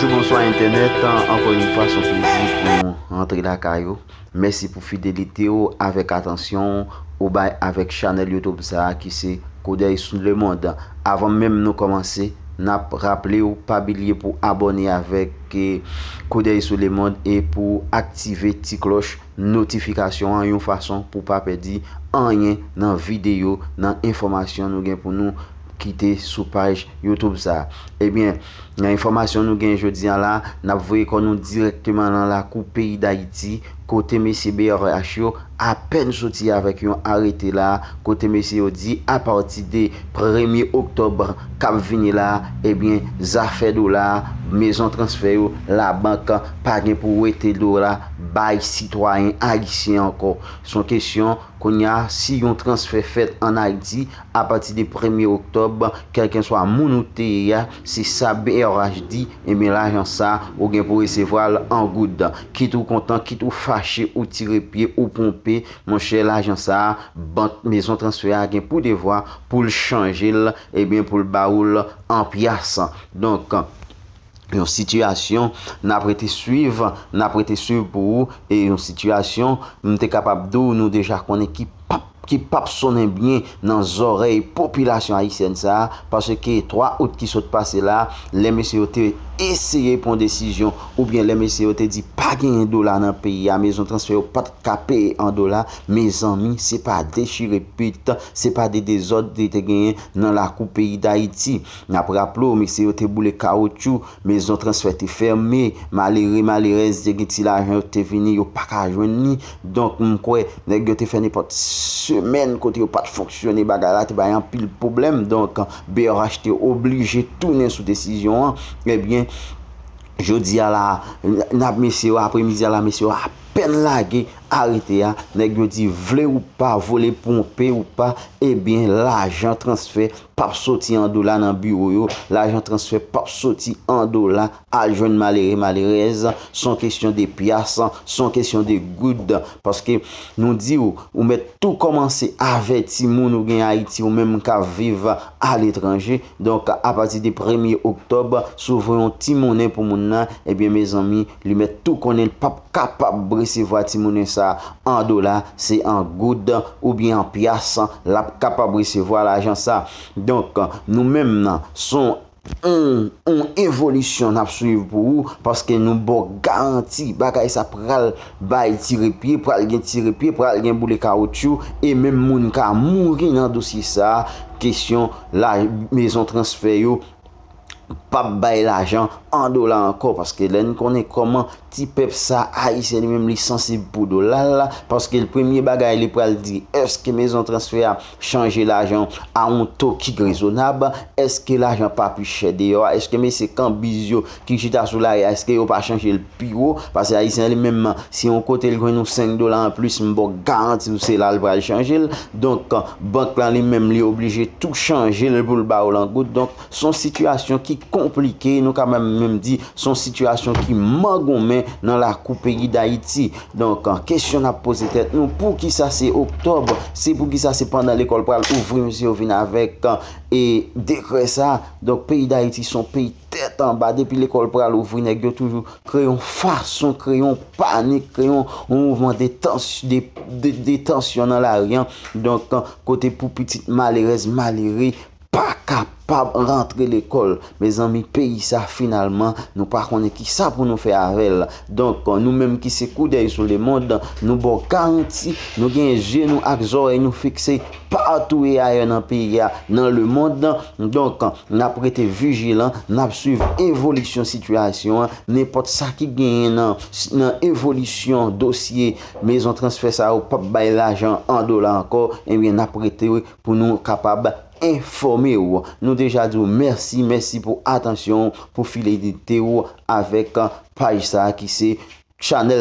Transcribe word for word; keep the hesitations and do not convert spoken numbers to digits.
Bonjou, bonswa entènèt. Ankò yon fwa, se yon plezi pou nou rantre lakay ou. Mèsi pou fidelite w avèk atansyon ou bay avèk chanèl YouTube sa a ki se Koudèy sou Lemonn. Avan menm nou kòmanse, n ap raple w pa bliye pou abòne avèk eh, Koudèy sou Lemonn e pou aktive ti klòch notifikasyon an yon fason pou pa pèdi anyen nan videyo, nan enfòmasyon nou gen pou nou kite sou paj YouTube sa a. Ebyen, nan enfòmasyon nou gen jodi a la, n ap voye kò nou dirèkteman nan lakou peyi Dayiti, kote mesye B R H yo apèn soti avèk yon arete la, kote mesye yo di apati de premye oktòb k ap vini la, ebyen, zafè dola, mezon transfè yo, labank pa gen pou wete dola bay sitwayen ayisyen ankò. Se yon kesyon, kounye a, si yon transfè fèt ann Ayiti, apati de premye oktòb, kèlkeswa moun ou te ye a, se sa B R H di, ebyen, lajan sa, ou gen pou resevwa l an goud. Kit ou kontan, kit ou fache, ou tire pye, ou ponpe, monchè, lajan sa, bank, mezon transfè a gen pou devwa pou l chanje l, ebyen, pou l ba ou l an pyas. Donk, yon sitiyasyon n ap rete swiv, n ap rete swiv pou ou, e yon sitiyasyon, m te kapab di w, nou deja konnen ki p ap, ki p ap sonnen byen nan zòrèy popilasyon ayisyèn sa a, paske twa out ki sot pase la, lè mesye yo te eseye pran desizyon, oubyen lè mesye yo te di pa genyen dola nan peyi a, mezon transfè yo pa t ka peye an dola, mezanmi, se pa dechire pit, se pa de dezòd li te genyen nan lakou peyi Dayiti. N ap raple w, mesye yo te boule kawotchou, mezon transfè te fèmen, malere, malerèz te gen ti lajan yo te vini, yo pa ka jwenn li. Donk, m kwè, nèg yo te fè nenpòt semèn kote yo pa t fonksyone, bagay la te bay anpil pwoblèm. Donk, B R H te oblije tounen sou desizyon an. Ebyen, jodi a la, n ap mesye yo, apremidi a la, mesye yo apèn lage arete a. Nèg yo di, vle ou pa, vle ponpe ou pa, ebyen, lajan transfè p ap soti an dola nan biwo yo, lajan transfè p ap soti an dola al jwenn malere, malerèz, se yon kesyon de pyas, se yon kesyon de goud, paske nou di w, ou mèt tou kòmanse avèti moun ou gen Ayiti, ou menm k ap viv aletranje. Donk, apati de premye oktòb, si w voye yon ti monnen pou moun nan, ebyen, mezanmi, li mèt tou konnen l p ap kapab resevwa ti monnen sa an dola, se an goud oubyen an pyas, l ap kapab resevwa lajan sa. Donk, nou menm nan, se yon, yon, yon evolisyon n ap swiv pou ou, paske nou ba w garanti, bagay sa pral bay tire pye, pral gen tire pye, pral gen boule kawotchou, e menm moun ka mouri nan dosye sa, kesyon la, mezon transfè yo, p ap bay lajan an dola ankò, paske lè n konnen kòman ti pèp sa ayisyen li menm li sansib pou dola l, paske l premye bagay li pral di, èske mezon transfè a chanje lajan a yon to ki rezonab, èske lajan pa pi chè deyò a, èske mesye kanbiz yo ki chita sou lari a, èske yo pa chanje l pi wo, paske ayisyen li menm, si yon kote l jwenn yon senk dola anplis, m ba w garanti w se la l pral chanje l. Donk, bank la li menm li oblije tou chanje l pou l ba w l an goud. Donk, se yon sitiyasyon ki konplike, nou ka menm, menm di, se yon sitiyasyon ki mangonmen nan lakou peyi Dayiti. Donk, kesyon n ap poze tèt nou, poukisa se oktòb? Se poukisa se pandan lekòl pral ouvri, mesye yo vin avèk, e, dekrè sa? Donk, peyi Dayiti se yon peyi tèt anba. Depi lekòl pral ouvri, nèg yo toujou kreye yon fason, kreye yon panik, kreye yon, yon mouvman de tans-, de, de, de tansyon nan lari a. Donk, kote pou pitit malerèz, malere pa kapab rantre lekòl. Mezanmi, peyi sa, finalman, nou pa konnen ki sa pou nou fè avè l. Donk, nou menm ki se Koudèy sou Lemonn, nou ba w garanti, nou gen je nou ak zòrèy nou fikse patou e ayè nan peyi a, nan lemonn. Donk, n ap rete vijilan, n ap swiv evolisyon sitiyasyon an. Nenpòt sa ki genyen nan, nan evolisyon dosye mezon transfè sa yo p ap bay lajan an dola ankò, ebyen, n ap rete pou nou kapab enfòme w. Nou deja di w mèsi, mèsi pou atansyon w, pou fidelite w avèk paj sa a ki se chanèl